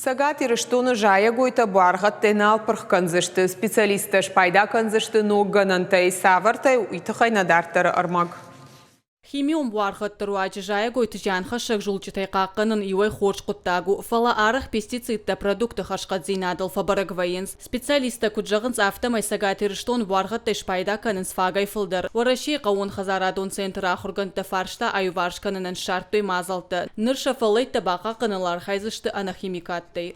Цӕгат Ирыстоны зайӕгойтӕ буаргъӕдтӕй нал пырх кӕндзысты. Специалисттӕ спайда кӕндзысты ног гӕнӕнтӕй. Цавӕртӕй, уый тыххӕй нӕ дарддӕры ӕрмӕг. Химион буаргъӕдты руаджы зайӕгойты зианхӕссӕг зулчъытӕй хъахъхъӕнын иуӕй хорз хъуыддаг у, фӕлӕ арӕх пестицидтӕ продукты хӕрзхъӕддзинадыл фӕбӕрӕг вӕййынц. Специалисттӕ куыд зӕгъынц, афтӕмӕй Цӕгат Ирыстоны буаргъӕдтӕй спайда кӕнынц фагӕй фылдӕр. Уӕрӕсейы хъӕууонхӕдзарадон центры ахуыргӕндтӕ фарста аиуварс кӕнынӕн ссардтой мадзӕлттӕ. Ныр сӕ фӕллӕйттӕ бахъахъхъӕныныл архайдзысты ӕнӕ химикаттӕй.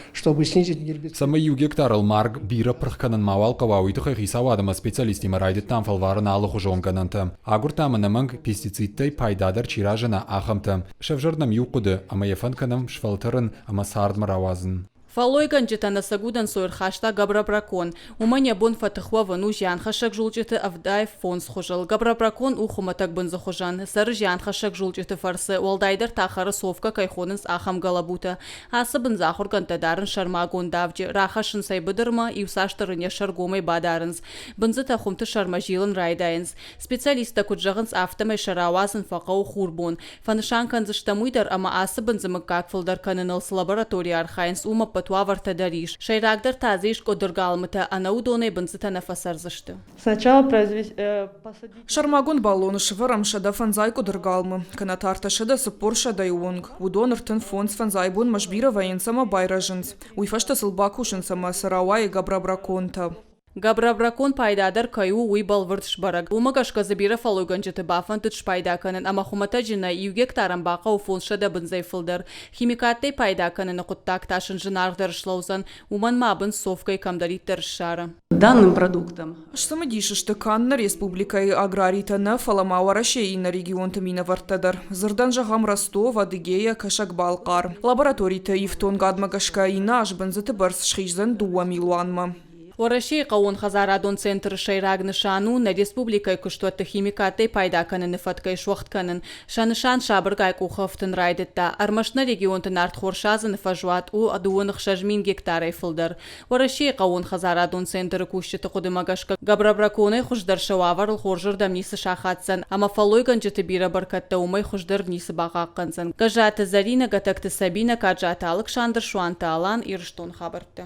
Цӕмӕй иу гектарыл марг бирӕ пырх кӕнын мауал хъӕуа, уый тыххӕй хицауад ӕмӕ специалисттимӕ райдыдтам фӕлварын алыхуызон гӕнӕнтӕ. Агуырдтам ӕнӕмӕнг пестицидтӕй пайдадӕр чи разына, ахӕмтӕ. Сӕвзӕрд нӕм иу хъуыды, ӕмӕ йӕ фӕнд кӕнӕм сфӕлтӕрын ӕмӕ цардмӕ рауадзын. Фӕллойгӕнджытӕн ӕцӕг удӕнцой ӕрхаста Габрабракон. Уымӕн йӕ бон фӕтых уӕвын у зианхӕссӕг зулчъыты 75 хуызыл. Габрабракон у хуымӕтӕг бындзы хуызӕн. Цӕры зианхӕссӕг зулчъыты фӕрцы, уӕлдайдӕр та хӕры совкӕ кӕй хонынц, ахӕм гӕлӕбутӕ. Ацы бындз ахуыргӕндтӕ дарынц сӕрмагонд авджы, рахӕссынц ӕй быдырмӕ, иуцасдӕр ын йӕ сӕр гомӕй бадарынц. Бындзытӕ хуымты сӕрмӕ зилын райдайынц. Специалисттӕ куыд зӕгъынц, афтӕмӕй сӕ рауадзын фӕхъӕуы хурбон. Фӕнысан кӕндзыстӕм уый дӕр, ӕмӕ ацы бындзы мыггаг фылдӕр кӕныныл цы лабораторийы архайынц, уым ӕппӕт уавӕртӕ дӕр ис. Сӕйрагдӕр та дзы ис къуыдыргалмытӕ, ӕнӕ уыдонӕй бындзытӕ нӕ фӕцӕрдзысты. Сӕрмагонд баллоны сӕвӕрӕм 105 къуыдыргалмы, кӕнӕ та 340 сӕдӕйы онг. Уыдон 35 фӕндзай бонмӕ сбирӕ вӕййынц ӕмӕ байрӕзынц. Уый фӕстӕ сыл бакусынц ӕмӕ сӕ рауайы габрабраконтӕ. Габрабракон пайдадӕр кӕй у, уый бӕлвырд сбӕрӕг. Уымӕ гӕсгӕ дзы бирӕ фӕллойгӕнджыты бафӕндыд спайда кӕнын ӕмӕ хуымӕтӕджы нӕ, иу гектарӕн бахъӕуы 500 бындзӕй фылдӕр. Химикаттӕй пайда кӕныны хъуыддаг та сын зынаргъдӕр слӕудзӕн, уымӕн ма бындз совкӕй кӕмдӕриддӕр ссары. Данным продуктам. Сцымыдис сты канд нӕ республикӕйы аграритӕ нӕ, фӕлӕ ма Уӕрӕсейы иннӕ регионты минӕвӕрттӕ дӕр. Дзырдӕн зӕгъӕм, Ростов, Адыгея, Кӕсӕг-Балхъар. Лабораториты ифтонгадмӕ гӕсгӕ иннӕ аз бындзыты бӕрц схиздзӕн 2 милуанмӕ. Уӕрӕсейы хъӕууонхӕдзарадон центры сӕйраг нысан у нӕ республикӕйы куыстуӕтты химикаттӕй пайда кӕныны фӕткӕй суӕгъд кӕнын. Сӕ нысан сабыргай къухы ӕфтын райдыдта. Ӕрмӕст нӕ регионты нартхор садзыны фӕзуат у 66 000 гектарӕй фылдӕр. Уӕрӕсейы хъӕууонхӕдзарадон центры кусджыты хъуыдымӕ гӕсгӕ, Габрабраконӕй хуыздӕр сӕ уавӕрыл хорзырдӕм ницы сахаддзӕн ӕмӕ фӕллойгӕнджыты бирӕ бӕркӕдтӕ уымӕй хуыздӕр ницы бахъахъхъӕндзӕн. Гӕззаты Зӕринӕ, Гӕтӕгты Сабинӕ, Каджаты Алыксандр, Суанты Алан, Ирыстон хабӕрттӕ.